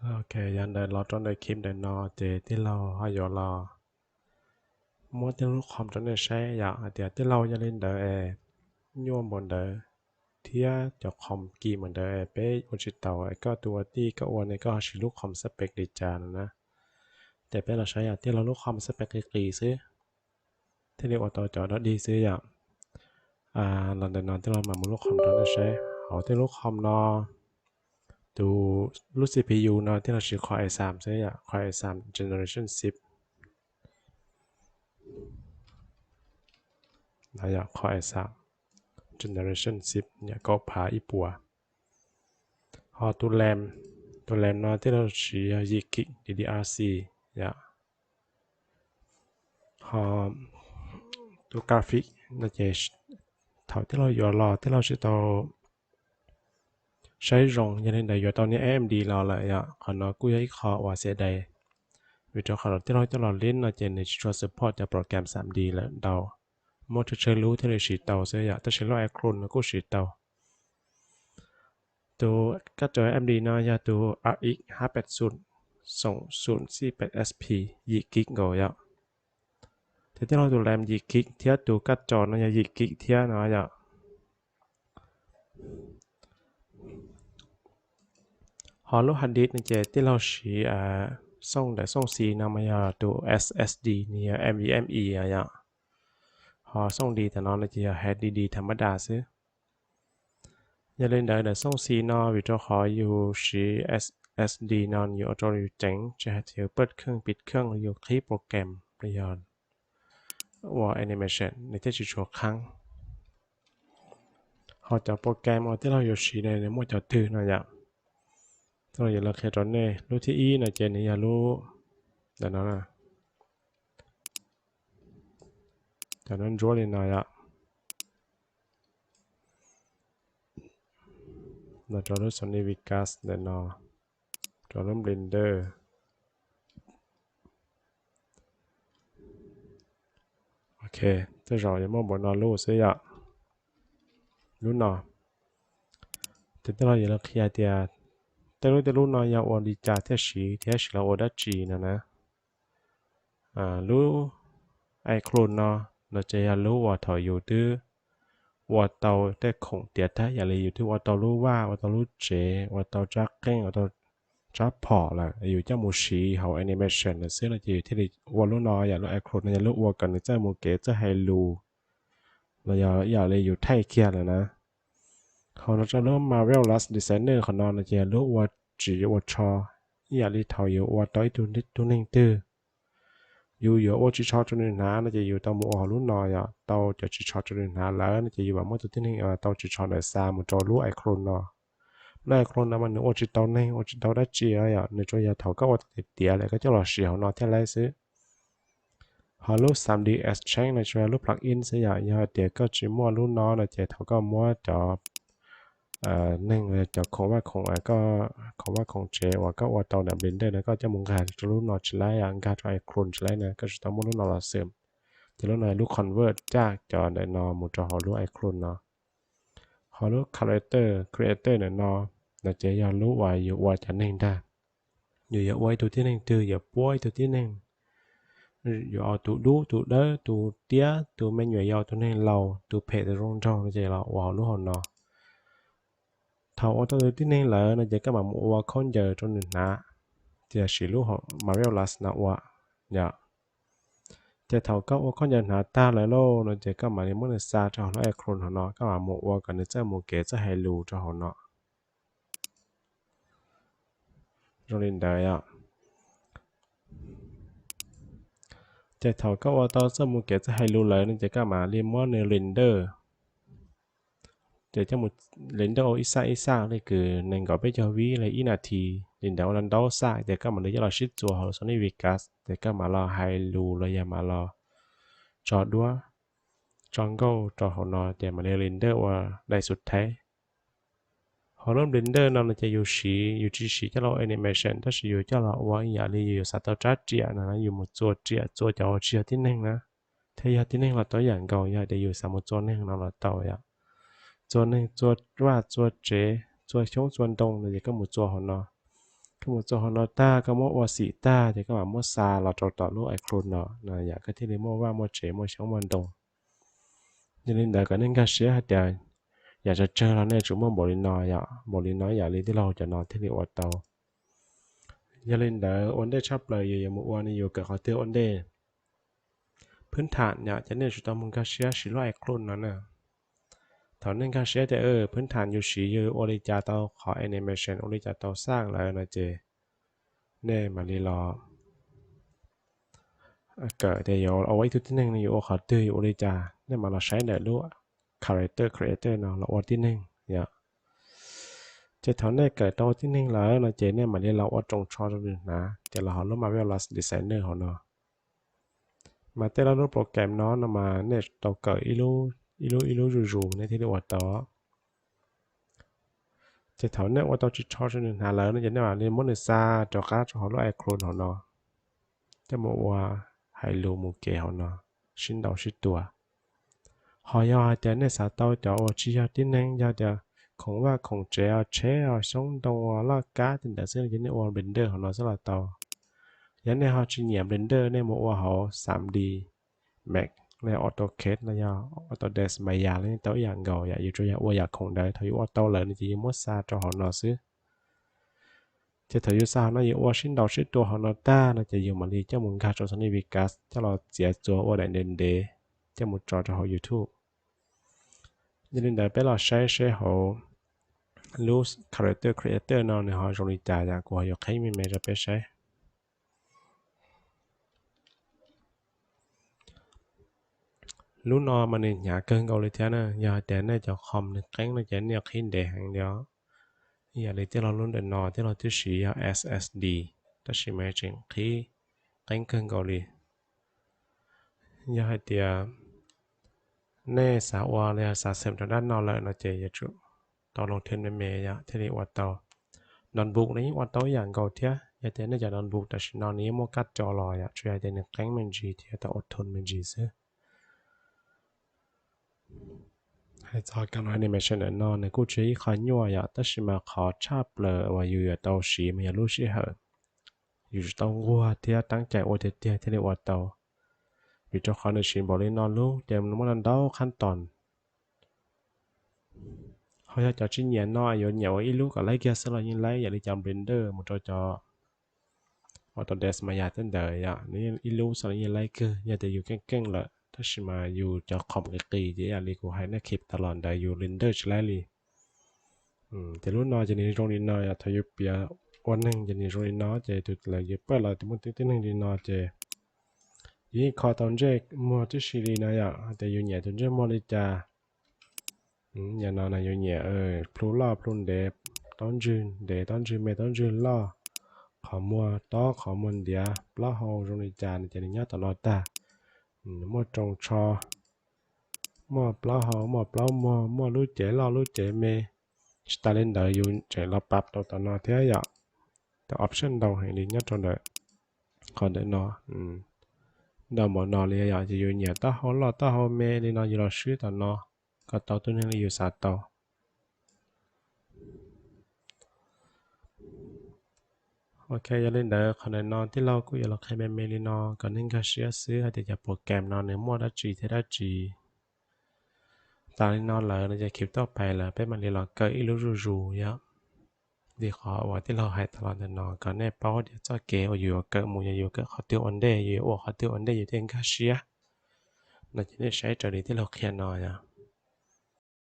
Ok, yog ntawm los rau ntawm khib ntawm no ces tij laug ho yuav los muab tij laug lub qhov rau nej saib yom, hais tias tij laug yog li ntawd es nyuaj npaum ntawd thiab cov qhov kis npaum ntawd es peb ua tsis taus es koj tus ua tij koj ua ne koj ho siv lub qhov xab pem li cas no na. Ces peb los saib yog tij laug lub qhov xab pem qis qis xwb thiaj li ua tau cov dog dig xwb yom. Los ntawm no tij laug mam mus lub qhov rau nej saib, hauv tij laug lub qhov no tus lub C P U no tij laug siv qhov A xam xwb yom, qhov A xam generation six. Qhov A xam generation six yom, kaum phav ib puas. Ho tus RAM, tus RAM no tij laug siv yog yim kib D D R C yom. Ho tus graphic no ces thaum tij laug yuav los tij laug tsis tau saib zoo, yog li ntawd yuav tau niag A M D los lawm yom. Qhov no kuj yog ib qho uas xiam dais, vim rau qhov tij laug coj los lib no ces nws tsis tshua support cov program xam D lawm ntau, muab tsawg tsawg lub thiaj li siv tau xwb yom, tab sis lub iClone no kuj siv tau. Tus kab tso A M D no yog tus R X hab pem xum xoom xum xij pem S P yim kib nkaus yom. Ces tij laug tus RAM yim kib thiab tus kab tso no yog yim kib thiab no yom. Ho lub hard disk no ces tij laug siv xooj ntawm xooj C no mas yog tus S S D nws yog NVMe yom. Ho xooj D tam no no ces yog H D D tham mab das xwb. Yog li ntawd ntawm xooj C no vim rau qhov yus siv S S D no yus ua rau yus ceev tsis hais tias yus paj kheej pij kheej los yus qhib program los yog ua animation nws thiaj tsis tshua qhaab. Ho cov program uas tij laug yuav siv no nws muaj cov twg no yom. Tij laug yuav los qhia rau nej, lub thib ib no ces nws yog lub ntawm no, cov no ntsuab li no yom. Los rau lub Sony Vegas ntawm no, rau lub Blender. Ok, tej zaum yuav muaj npaum no lub xwb yom. Lub no, ces tij laug yuav los qhia tias tej lub tej lub no yog ua li cas thiaj siv thiab siv los ua dab tsi no na. Lub iClone no, no ces yog lub uas thaum yus twb ua tau tej khoom tiav tag, yam li yus twb ua tau lub vaj, ua tau lub tsev, ua tau tsab qeej, ua tau tsab phom lawm, yus coj mus siv hauv animation lawm xwb no ces yus thiaj li ua lub no yom. Lub iClone no yog lub ua kom nws txawj mus kev txawj hais lus, los yog ib yam li yus thaij kiag lawm na. Ho no rau lub Marvelous Designer qhov no no ces yog lub ua tsiv ua tsho ib yam li thaum yus ua tau ib tug tib neeg twg. Yus yuav ua ris tsho rau nws hnav no ces yus tau mus ua hauv lub no yom, tau cov ris tsho rau nws hnav lawm no ces yus mam muab tus tib neeg tau ris tsho ntawd xa mus rau lub iClone no. Lub iClone no mas nws ua tsis tau neeg ua tsis tau dab tsi yom, nws tsuas yog thaum koj ua tau tiav tiav lawm koj coj los siv hauv no thiaj laib xwb. Ho lub xam D Exchange no tsuas yog lub plug-in xwb yom, yog hais tias koj tsis muaj lub no no ces thaum koj muab cov neeg, cov khoom vaj khoom, khoom vaj khoom tsev uas koj ua tau ntawm Blender no koj coj mus nkag rau lub no tsis laib yom, nkag rau iClone tsis laib na, koj tsis tau muaj lub no los xwm. Ces lub no yog lub convert caj cov ntawm no mus rau hauv lub iClone no. Ho lub character creator ntawm no, no ces yog lub uas yus ua cov neeg ntag. Yus yuav ua ib tug tib neeg twg, yuav puab ib tug tib neeg, yuav ua tus dub tus dawb, tus tiab tus me nyuam yaus, tus neeg laus, tus phem tus zoo nraug no ces los ua hauv lub hauv no. Thaum ua tau tus tib neeg lawm no ces koj mam mus ua khaub ncaws rau nws hnav, ces siv lub Marvelous no ua yom. Ces thaum koj ua khaub ncaws hnav tag lawm lauj no ces koj mam li muab nws xa rau hauv lub iClone hauv no, koj mam mus ua kom nws txawj mus kev txawj hais lus rau hauv no. Zoo li ntawd yom. Ces thaum koj ua tau txawj mus kev txawj hais lus lawm no ces koj mam li muab nws render. Ces coj mus render ua ib xaj ib xaj li kwv nees nkaum peb caug vib li ib nas this li ntawd ua ntau xaj ces koj mam li coj los sib txuas hauv Sony Vegas ces koj mam los hais lus los yog mam los tso duab, tso nkauj rau hauv no ces mam li render ua daim xu thaib. Hauv lub Blender no no ces yus siv, yus tsis siv coj los ua animation tab sis yus coj los ua ib yam li yus xav tau tsab riam no na, yus mus txua riam, txua cov uas tsis yog tib neeg na, thiab yog tib neeg los tau ib yam nkaus, yog tias yus xav mus txua neeg no los tau yom. Txua neeg, txua vaj, txua tsev, txua xyoob, txua ntoo no ces koj mus txua hauv no. Koj mus txog hauv no tag koj muab ua xim tag ces koj mam muab xa los rau tom lub iClone no no yom, koj thiaj li muaj vaj muaj tsev muaj xyoob muaj ntoo. Yog li ntawd kom nej nkag siab hais tias yam tsawg tsawg los nej tsum muaj npaum li no yom, npaum li no ib yam li tij laug cov no thiaj li ua tau. Yog li ntawd ua ntej tshaj plaws yus yuav mus ua ne yus kawm qhov twg ua ntej? Phwb tham yom, ces nej tsum tau mus nkag siab siv lub iClone no na. Thaum nej nkag siab tias phwb tham yus siv yus ua li cas tau qhov animation ua li cas tau xaj lawm no ces nej mam li los kawm tias yuav ua ib tug tib neeg no yuav ua qhov twg yuav ua li cas, nej mam los saib ntawm lub character creator no los ua tib neeg yom. Ces thaum nej kawm tau ua tib neeg lawm no ces nej mam li los ua roos tsho rau nws hnav ces los hauv lub Marvelous Designer hauv no. Mas tej lub program no no mas nej tau kawm ib lub ib lub zuj zus nej thiaj li ua tau. Ces thaum nej ua tau tsis tsho rau nws hnav lawm no ces nej mam li muab nws xa rov qab rau hauv lub iClone hauv no, coj mus ua hais lus mus kev hauv no, sib ntaus sib tua. Ho yog hais tias nej xav tau cov uas tsis yog tib neeg, yog tias khoom vaj khoom tsev, tsheb, xyoob ntoo, laj kab tej ntawd xwb ces nej ua Blender hauv no xwb los tau. Yog nej ho tsis nyiam Blender nej mus ua hauv xam D Max los yog AutoCAD los yog Autodesk Maya los yeej tau ib yam nkaus yom, yus tsuas yog ua yam khoom ntawd, thaum yus ua tau lawm no ces yus muab xa rau hauv no xwb. Ces thaum yus xa hauv no yus ua sib ntaus sib tua hauv no tag no ces yus mam li coj mus nkag rau Sony Vegas coj los txiav txuas ua daim ntev ntev coj mus tso rau hauv YouTube. Yog li ntawd peb los saib seb hauv lub character creator no nws ho zoo li cas yom, kuv ho yuav qhib me me rau peb saib. Lub no mas nws hnyav kawg nkaus li thiab na, yog hais tias nej cov com nws qeeb no ces nej yuav qhib ntev heev li os. Ib yam li tij laug lub ntawm no tij laug twb siv yog S S D, tab sis mas tseem qhib qeeb kawg nkaus li. Yog hais tias nej xav ua los yog xav xeem rau dab no lawm no ces yuav tsum tau loo thwv me me yom thiaj li ua tau. Notebook no yeej ua tau ib yam nkaus thiab, yog tias nej cov notebook tam sim no nws yeej muaj kab co los yom, tsuas yog tias nws qeeb me ntsis thiab tau auto me ntsis xwb. Hais txog kam los animation ntawm no nws kuj tsis yog ib qho nyuaj yom, tab sis mas qhov tshaj plaws uas yus yuav tau siv mas yog lub sij hawm. Yus tsum tau nquag thiab teeb cai ua tiag tiag thiaj li ua tau, vim rau qhov nws siv npaum li no lub ces nws muaj ntau qhab toos. Ho yog cov tsis nyiam no yuav nyiam ua ib lub kom laib kiag xwb los yeej laib, yam li cov Blender mus rau cov Autodesk Maya tej ntawd yom, nws ib lub xwb los yeej laib kawg yog tias yus keej keej lawm, tab sis mas yus cov khoom qis qis ces yam li kuv hais nej khib tas los ntawd yus Blender tsis laib li. Ces lub no ces nws zoo li no yom, thaum yus piav ua neeg ces nws zoo li no, ces tus lawv yuav paj los tus muaj tib neeg li no ces yus yeej kho tau ntsej muag tib si li no yom, hais tias yus nyiam tus ntsej muag li cas. Yam no na yus nyiam plhu loj plhu ntev, taub ntswg ntev taub ntswg me taub ntswg loj, qhov muag tob qhov muag ntiav plaub hau zoo li cas no ces nws nyob tom no tag. Muaj roos tsho, muaj plaub hau muaj plaub muag, muaj lub cev loj lub cev me. Tsis tas li ntawd yus tseem los pab rau tom no thiab yom. Cov option ntau heev li nyob rau ntawm qhov ntawm no, ntau npaum no li yom, ces yus nyiam taub hau loj taub hau me li no yus los swb tom no kom tau tus neeg li yus xav tau. Ok, yog li ntawd qhov ntawm no tij laug kuj yuav los qhia me me li no kom nej nkag siab xwb hais tias cov program no nws muaj dab tsi thiab dab tsi. Tas li no lawm no ces khib tauj pais lawm peb mam li los kawm ib lub zuj zus yom. Li qhov uas tij laug hais tas los ntawm no kom nej paub tias txoj kev uas yus yuav kawm mus yog yus kawm qhov twg ua ntej, yus yuav ua qhov twg ua ntej yus thiaj nkag siab no ces nej saib raws li tij laug qhia no yom.